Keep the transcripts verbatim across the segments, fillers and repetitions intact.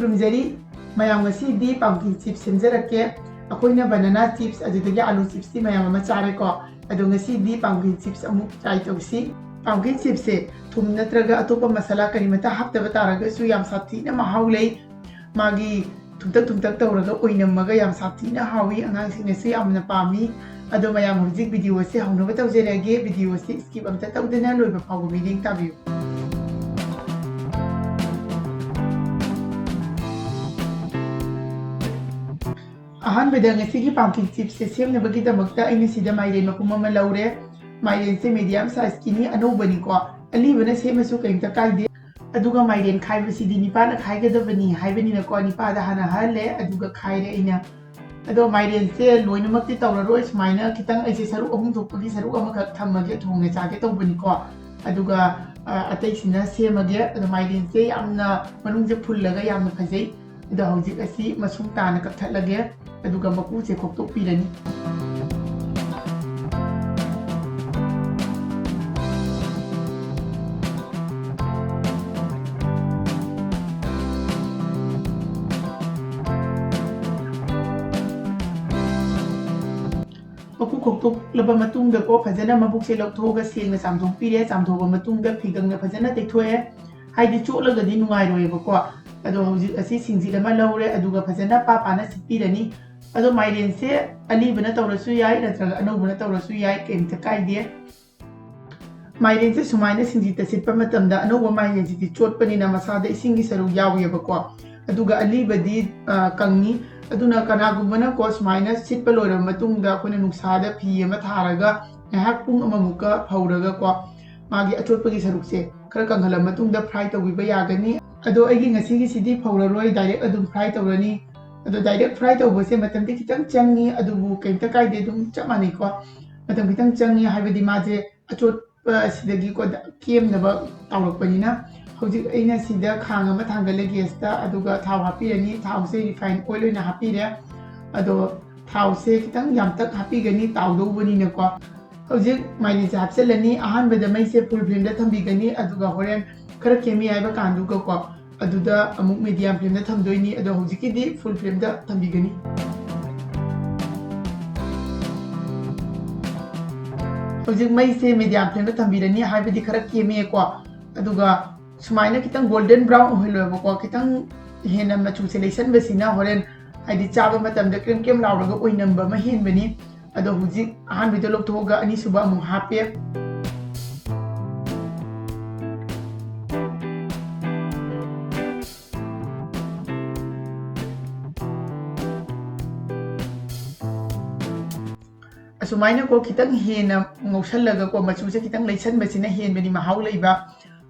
ꯈꯨꯔꯨꯝꯖꯔꯤ꯫ ꯃꯌꯥꯝ, ꯉꯁꯤꯗꯤ pumpkin chips ꯁꯦꯝꯖꯔꯛꯀꯦ꯫ ꯑꯩꯈꯣꯏꯅ banana chips ꯑꯗꯨꯗꯒꯤ ꯑꯥꯂꯨ chipsꯇꯤ ꯃꯌꯥꯝ ꯑꯃ ꯆꯥꯔꯦꯀꯣ, ꯑꯗꯣ ꯉꯁꯤꯗꯤ pumpkin chips ꯑꯃꯨꯛ try ꯇꯧꯁꯤ꯫ Pumpkin chipsꯁꯦ ꯊꯨꯝ ꯅꯠꯇ꯭ꯔꯒ ꯑꯇꯣꯞꯄ ꯃꯁꯥꯂꯥ ꯀꯔꯤꯃꯠꯇ ꯍꯥꯞꯇꯕ ꯇꯥꯔꯒꯁꯨ ꯌꯥꯝ ꯁꯥꯊꯤꯅ ꯃꯍꯥꯎ ꯂꯩ꯫ ꯃꯥꯒꯤ ꯊꯨꯝꯇꯛ ꯊꯨꯝꯇꯛ ꯇꯧꯔꯒ ꯑꯣꯏꯅꯝꯃꯒ ꯌꯥꯝ ꯁꯥꯊꯤꯅ ꯍꯥꯎꯏ, ꯑꯉꯥꯡꯁꯤꯡꯅꯁꯨ ꯌꯥꯝꯅ ꯄꯥꯝꯃꯤ꯫ ꯑꯗꯣ ꯃꯌꯥꯝ, ꯍꯧꯖꯤꯛ video ꯑꯁꯤ ꯍꯧꯅꯕ ꯇꯧꯖꯔꯒꯦ꯫ Video ꯑꯁꯤ skip ꯑꯝꯇ ꯇꯧꯗꯅ ꯂꯣꯏꯕ ꯐꯥꯎꯕ ꯃꯤꯠꯌꯦꯡ ꯇꯥꯕꯤꯌꯨ꯫ ꯑꯍꯥꯟꯕꯗ ꯉꯁꯤꯒꯤ pumpkin chipsꯁꯦ ꯁꯦꯝꯅꯕꯒꯤꯗꯃꯛꯇ ꯑꯩꯅ ꯁꯤꯗ ꯃꯥꯏꯔꯦꯟ ꯃꯄꯨꯝ ꯑꯃ ꯂꯧꯔꯦ꯫ ꯃꯥꯏꯔꯦꯟꯁꯦ medium sizeꯀꯤꯅꯤ, ꯑꯅꯧꯕꯅꯤꯀꯣ꯫ ꯑꯂꯤꯕꯅ ꯁꯦꯝꯃꯁꯨ ꯀꯩꯝꯇ ꯀꯥꯏꯗꯦ꯫ ꯑꯗꯨꯒ ꯃꯥꯏꯔꯦꯟ ꯈꯥꯏꯕꯁꯤꯗꯤ ꯅꯤꯄꯥꯅ ꯈꯥꯏꯒꯗꯕꯅꯤ ꯍꯥꯏꯕꯅꯤꯅꯀꯣ, ꯅꯤꯄꯥꯗ ꯍꯥꯟꯅ ꯍꯜꯂꯦ, ꯑꯗꯨꯒ ꯈꯥꯏꯔꯦ ꯑꯩꯅ꯫ ꯑꯗꯣ ꯃꯥꯏꯔꯦꯟꯁꯦ ꯂꯣꯏꯅꯃꯛꯇꯤ ꯇꯧꯔꯔꯣꯏ, ꯁꯨꯃꯥꯏꯅ ꯈꯤꯇꯪ ꯑꯩꯁꯦ ꯁꯔꯨꯛ ꯑꯍꯨꯝ ꯊꯣꯛꯄꯒꯤ ꯁꯔꯨꯛ ꯑꯃꯈꯛ ꯊꯝꯃꯒꯦ, ꯊꯣꯡꯅ ꯆꯥꯒꯦ ꯇꯧꯕꯅꯤꯀꯣ꯫ ꯑꯗꯨꯒ, ꯑ, ꯑꯇꯩꯁꯤꯅ ꯁꯦꯝꯃꯒꯦ꯫ ꯑꯗꯣ ꯃꯥꯏꯔꯦꯟꯁꯦ ꯌꯥꯝꯅ ꯃꯅꯨꯡꯁꯦ ꯐꯨꯜꯂꯒ ꯌꯥꯝꯅ ꯐꯖꯩ꯫ ꯑꯗꯣ ꯍꯧꯖꯤꯛ ꯑꯁꯤ ꯃꯁꯨꯡ ꯇꯥꯅ ꯀꯛꯊꯠꯂꯒꯦ, ꯑꯗꯨꯒ ꯃꯀꯨꯁꯦ ꯈꯣꯛꯇꯣꯛꯄꯤꯔꯅꯤ꯫ ꯃꯀꯨ ꯈꯣꯛꯇꯣꯛꯂꯕ ꯃꯇꯨꯡꯗꯀꯣ, ꯐꯖꯅ ꯃꯕꯨꯛꯁꯦ ꯂꯧꯊꯣꯛꯑꯒ ꯁꯦꯡꯅ ꯆꯥꯝꯊꯣꯛꯄꯤꯔꯦ꯫ ꯆꯥꯝꯊꯣꯛꯑꯕ ꯃꯇꯨꯡꯗ ꯐꯤꯒꯪꯅ ꯐꯖꯅ ꯇꯩꯊꯣꯛꯑꯦ, ꯍꯥꯏꯗꯤ ꯆꯣꯠꯂꯒꯗꯤ ꯅꯨꯡꯉꯥꯏꯔꯣꯏꯕꯀꯣ꯫ ꯑꯗꯣ ꯍꯧꯖꯤꯛ ꯑꯁꯤ ꯁꯤꯡꯖꯤꯠ ꯑꯃ ꯂꯧꯔꯦ, ꯑꯗꯨꯒ ꯐꯖꯅ ꯄꯥ ꯄꯥꯅ ꯁꯤꯠꯄꯤꯔꯅꯤ꯫ ꯑꯗꯣ ꯃꯥꯏꯔꯦꯟꯁꯦ ꯑꯂꯤꯕꯅ ꯇꯧꯔꯁꯨ ꯌꯥꯏ, ꯅꯠꯇ꯭ꯔꯒ ꯑꯅꯧꯕꯅ ꯇꯧꯔꯁꯨ ꯌꯥꯏ, ꯀꯩꯝꯇ ꯀꯥꯏꯗꯦ꯫ ꯃꯥꯏꯔꯦꯟꯁꯦ ꯁꯨꯃꯥꯏꯅ ꯁꯤꯡꯖꯤꯠꯇ ꯁꯤꯠꯄ ꯃꯇꯝꯗ ꯑꯅꯧꯕ ꯃꯥꯏꯔꯦꯟꯁꯤꯗꯤ ꯆꯣꯠꯄꯅꯤꯅ ꯃꯁꯥꯗ ꯏꯁꯤꯡꯒꯤ ꯁꯔꯨꯛ ꯌꯥꯎꯋꯦꯕꯀꯣ, ꯑꯗꯨꯒ ꯑꯂꯤꯕꯗꯤ, ꯑ, ꯀꯪꯉꯤ꯫ ꯑꯗꯨꯅ ꯀꯅꯥꯒꯨꯝꯕꯅꯀꯣ ꯁꯨꯃꯥꯏꯅ ꯁꯤꯠꯄ ꯂꯣꯏꯔꯕ ꯃꯇꯨꯡꯗ ꯑꯩꯈꯣꯏꯅ ꯅꯨꯡꯁꯥꯗ ꯐꯤ ꯑꯃ ꯊꯥꯔꯒ ꯉꯥꯏꯍꯥꯛ ꯄꯨꯡ ꯑꯃꯃꯨꯛꯀ ꯐꯧꯔꯒꯀꯣ, ꯃꯥꯒꯤ ꯑꯆꯣꯠꯄꯒꯤ ꯁꯔꯨꯛꯁꯦ ꯈꯔ ꯀꯪꯍꯜꯂ ꯃꯇꯨꯡꯗ fry ꯇꯧꯕꯤꯕ ꯌꯥꯒꯅꯤ꯫ ꯑꯗꯣ ꯑꯩꯒꯤ ꯉꯁꯤꯒꯤꯁꯤꯗꯤ ꯐꯧꯔꯔꯣꯏ, direct ꯑꯗꯨꯝ fry ꯇꯧꯔꯅꯤ꯫ ꯑꯗꯣ direct fry ꯇꯧꯕꯁꯦ ꯃꯇꯝꯗꯤ ꯈꯤꯇꯪ ꯆꯪꯉꯤ, ꯑꯗꯨꯕꯨ ꯀꯩꯝꯇ ꯀꯥꯏꯗꯦ, ꯑꯗꯨꯝ ꯆꯞ ꯃꯥꯟꯅꯩꯀꯣ꯫ ꯃꯇꯝ ꯈꯤꯇꯪ ꯆꯪꯉꯤ ꯍꯥꯏꯕꯗꯤ ꯃꯥꯁꯦ ꯑꯆꯣꯠꯄ ꯑꯁꯤꯗꯒꯤꯀꯣ ꯀꯦꯝꯅꯕ ꯇꯧꯔꯛꯄꯅꯤꯅ꯫ ꯍꯧꯖꯤꯛ ꯑꯩꯅ ꯁꯤꯗ ꯈꯥꯡ ꯑꯃ ꯊꯥꯡꯒꯠꯂꯦ gasꯇ, ꯑꯗꯨꯒ ꯊꯥꯎ ꯍꯥꯞꯄꯤꯔꯅꯤ꯫ ꯊꯥꯎꯁꯦ refine oil ꯑꯣꯏꯅ ꯍꯥꯞꯄꯤꯔꯦ꯫ ꯑꯗꯣ ꯊꯥꯎꯁꯦ ꯈꯤꯇꯪ ꯌꯥꯝꯇꯛ ꯍꯥꯞꯄꯤꯒꯅꯤ, ꯇꯥꯎꯗꯧꯕꯅꯤꯅꯀꯣ꯫ ꯍꯧꯖꯤꯛ ꯃꯥꯏꯔꯦꯟꯁꯦ ꯍꯥꯞꯆꯤꯜꯂꯅꯤ꯫ ꯑꯍꯥꯟꯕꯗ ꯃꯩꯁꯦ full flameꯗ ꯊꯝꯕꯤꯒꯅꯤ, ꯑꯗꯨꯒ ꯍꯣꯔꯦꯟ ꯈꯔ ꯀꯦꯝꯃꯤ ꯍꯥꯏꯕ ꯀꯥꯟꯗꯨꯒꯀꯣ, ꯑꯗꯨꯗ ꯑꯃꯨꯛ medium flameꯗ ꯊꯝꯗꯣꯏꯅꯤ꯫ ꯑꯗꯣ ꯍꯧꯖꯤꯛꯀꯤꯗꯤ full flameꯗ ꯊꯝꯕꯤꯒꯅꯤ꯫ ꯍꯧꯖꯤꯛ ꯃꯩꯁꯦ medium flameꯗ ꯊꯝꯕꯤꯔꯅꯤ, ꯍꯥꯏꯕꯗꯤ ꯈꯔ ꯀꯦꯝꯃꯦꯀꯣ꯫ ꯑꯗꯨꯒ ꯁꯨꯃꯥꯏꯅ ꯈꯤꯇꯪ golden brown ꯑꯣꯏꯍꯜꯂꯣꯏꯕꯀꯣ, ꯈꯤꯇꯪ ꯍꯦꯟꯅ ꯃꯆꯨꯁꯦ ꯂꯩꯁꯟꯕꯁꯤꯅ ꯍꯣꯔꯦꯟ ꯍꯥꯏꯗꯤ ꯆꯥꯕ ꯃꯇꯝꯗ ꯀ꯭ꯔꯦꯝ ꯀ꯭ꯔꯦꯝ ꯂꯥꯎꯔꯒ ꯑꯣꯏꯅꯝꯕ ꯑꯃ ꯍꯦꯟꯕꯅꯤ꯫ ꯑꯗꯣ ꯍꯧꯖꯤꯛ ꯑꯍꯥꯟꯕꯗ ꯂꯧꯊꯣꯛꯑꯒ ꯑꯅꯤꯁꯨꯕ ꯑꯃꯨꯛ ꯍꯥꯞꯄꯦ꯫ ꯑꯁꯨꯃꯥꯏꯅꯀꯣ ꯈꯤꯇꯪ ꯍꯦꯟꯅ ꯉꯧꯁꯜꯂꯒꯀꯣ, ꯃꯆꯨꯁꯦ ꯈꯤꯇꯪ ꯂꯩꯁꯟꯕꯁꯤꯅ ꯍꯦꯟꯕꯅꯤ ꯃꯍꯥꯎ ꯂꯩꯕ꯫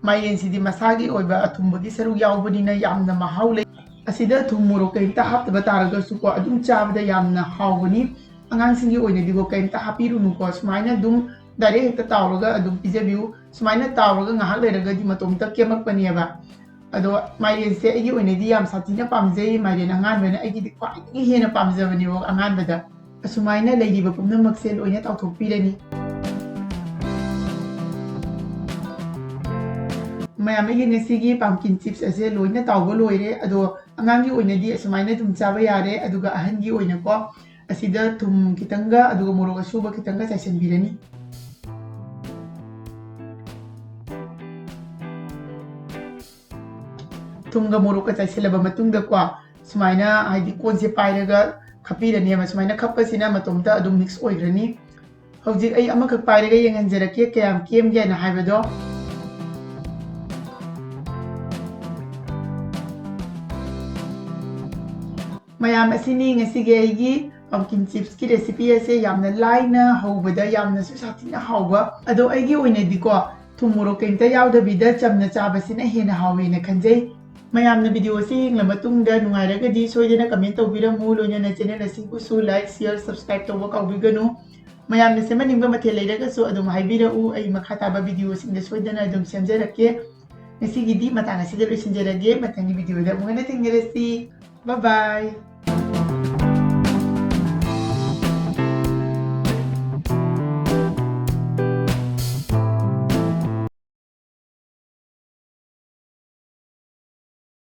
ꯃꯥꯏꯔꯦꯟꯁꯤꯗꯤ ꯃꯁꯥꯒꯤ ꯑꯣꯏꯕ ꯑꯊꯨꯝꯕꯒꯤ ꯁꯔꯨꯛ ꯌꯥꯎꯕꯅꯤꯅ ꯌꯥꯝꯅ ꯃꯍꯥꯎ ꯂꯩ꯫ ꯑꯁꯤꯗ ꯊꯨꯝ ꯃꯣꯔꯣꯛ ꯀꯔꯤꯝꯇ ꯍꯥꯞꯇꯕ ꯇꯥꯔꯒꯁꯨꯀꯣ, ꯑꯗꯨꯝ ꯆꯥꯕꯗ ꯌꯥꯝꯅ ꯍꯥꯎꯕꯅꯤ꯫ ꯑꯉꯥꯡꯁꯤꯡꯒꯤ ꯑꯣꯏꯅꯗꯤꯀꯣ ꯀꯔꯤꯝꯇ ꯍꯥꯞꯄꯤꯔꯨꯅꯨꯀꯣ, ꯁꯨꯃꯥꯏꯅ ꯑꯗꯨꯝ direct ꯍꯦꯛꯇ ꯇꯥꯎꯔꯒ ꯑꯗꯨꯝ ꯄꯤꯖꯕꯤꯌꯨ꯫ ꯁꯨꯃꯥꯏꯅ ꯇꯥꯎꯔꯒ ꯉꯥꯏꯍꯥꯛ ꯂꯩꯔꯒꯗꯤ ꯃꯇꯣꯝꯇ ꯀꯦꯝꯃꯛꯄꯅꯦꯕ꯫ ꯑꯗꯣ ꯃꯥꯏꯔꯦꯟꯁꯦ ꯑꯩꯒꯤ ꯑꯣꯏꯅꯗꯤ ꯌꯥꯝ ꯁꯥꯊꯤꯅ ꯄꯥꯝꯖꯩ꯫ ꯃꯥꯏꯔꯦꯟ ꯑꯉꯥꯟꯕꯅ ꯑꯩꯒꯤꯗꯤ ꯈ꯭ꯋꯥꯏꯗꯒꯤ ꯍꯦꯟꯅ ꯄꯥꯝꯖꯕꯅꯦꯕ ꯑꯉꯥꯟꯕꯗ꯫ ꯑꯁꯨꯃꯥꯏꯅ ꯂꯩꯔꯤꯕ ꯄꯨꯝꯅꯃꯛꯁꯦ ꯂꯣꯏꯅ ꯇꯥꯎꯊꯣꯛꯄꯤꯔꯅꯤ꯫ ꯃꯌꯥꯝ, ꯑꯩꯒꯤ ꯉꯁꯤꯒꯤ pumpkin chips ꯑꯁꯦ ꯂꯣꯏꯅ ꯇꯥꯎꯕ ꯂꯣꯏꯔꯦ꯫ ꯑꯗꯣ ꯑꯉꯥꯡꯒꯤ ꯑꯣꯏꯅꯗꯤ ꯑꯁꯨꯃꯥꯏꯅ ꯑꯗꯨꯝ ꯆꯥꯕ ꯌꯥꯔꯦ꯫ ꯑꯗꯨꯒ ꯑꯍꯟꯒꯤ ꯑꯣꯏꯅꯀꯣ, ꯑꯁꯤꯗ ꯊꯨꯝ ꯈꯤꯇꯪꯒ ꯑꯗꯨꯒ ꯃꯣꯔꯣꯛ ꯑꯁꯨꯕ ꯈꯤꯇꯪꯒ ꯆꯥꯏꯁꯤꯟꯕꯤꯔꯅꯤ꯫ ꯊꯨꯝꯒ ꯃꯣꯔꯣꯛꯀ ꯆꯥꯏꯁꯤꯜꯂꯕ ꯃꯇꯨꯡꯗꯀꯣ, ꯁꯨꯃꯥꯏꯅ ꯍꯥꯏꯗꯤ ꯀꯣꯟꯁꯦ ꯄꯥꯏꯔꯒ ꯈꯞꯄꯤꯔꯅꯦꯕ꯫ ꯁꯨꯃꯥꯏꯅ ꯈꯞꯄꯁꯤꯅ ꯃꯇꯣꯝꯇ ꯑꯗꯨꯝ mix ꯑꯣꯏꯈ꯭ꯔꯅꯤ꯫ ꯍꯧꯖꯤꯛ ꯑꯩ ꯑꯃꯈꯛ ꯄꯥꯏꯔꯒ ꯌꯦꯡꯍꯟꯖꯔꯛꯀꯦ ꯀꯌꯥꯝ ꯀꯦꯝꯒꯦꯅ ꯍꯥꯏꯕꯗꯣ꯫ ꯃꯌꯥꯝ, ꯑꯁꯤꯅꯤ ꯉꯁꯤꯒꯤ ꯑꯩꯒꯤ pumpkin chipsꯀꯤ recipe ꯑꯁꯦ꯫ ꯌꯥꯝꯅ ꯂꯥꯏꯅ ꯍꯧꯕꯗ ꯌꯥꯝꯅꯁꯨ ꯁꯥꯊꯤꯅ ꯍꯥꯎꯕ꯫ ꯑꯗꯣ ꯑꯩꯒꯤ ꯑꯣꯏꯅꯗꯤꯀꯣ ꯊꯨꯝ ꯃꯣꯔꯣꯛ ꯀꯩꯝꯇ ꯌꯥꯎꯗꯕꯤꯗ ꯆꯝꯅ ꯆꯥꯕꯁꯤꯅ ꯍꯦꯟꯅ ꯍꯥꯎꯋꯦꯅ ꯈꯟꯖꯩ꯫ ꯃꯌꯥꯝꯅ video ꯑꯁꯤ ꯌꯦꯡꯂ ꯃꯇꯨꯡꯗ ꯅꯨꯡꯉꯥꯏꯔꯒꯗꯤ ꯁꯣꯏꯗꯅ comment ꯇꯧꯕꯤꯔꯝꯃꯨ, ꯂꯣꯏꯅꯅ channel ꯑꯁꯤꯕꯨꯁꯨ like, share, subscribe ꯇꯧꯕ ꯀꯥꯎꯕꯤꯒꯅꯨ꯫ ꯃꯌꯥꯝꯅ ꯁꯦꯝꯍꯟꯅꯤꯡꯕ ꯃꯊꯦꯜ ꯂꯩꯔꯒꯁꯨ ꯑꯗꯨꯝ ꯍꯥꯏꯕꯤꯔꯛꯎ, ꯑꯩ ꯃꯈꯥ ꯇꯥꯕ videoꯁꯤꯡꯗ ꯁꯣꯏꯗꯅ ꯑꯗꯨꯝ ꯁꯦꯝꯖꯔꯛꯀꯦ꯫ ꯉꯁꯤꯒꯤꯗꯤ ꯃꯇꯥꯡ ꯑꯁꯤꯗ ꯂꯣꯏꯁꯤꯟꯖꯔꯒꯦ, ꯃꯊꯪꯒꯤ videoꯗ ꯑꯃꯨꯛ ꯍꯟꯅ ꯊꯦꯡꯅꯔꯁꯤ꯫ Bye bye꯫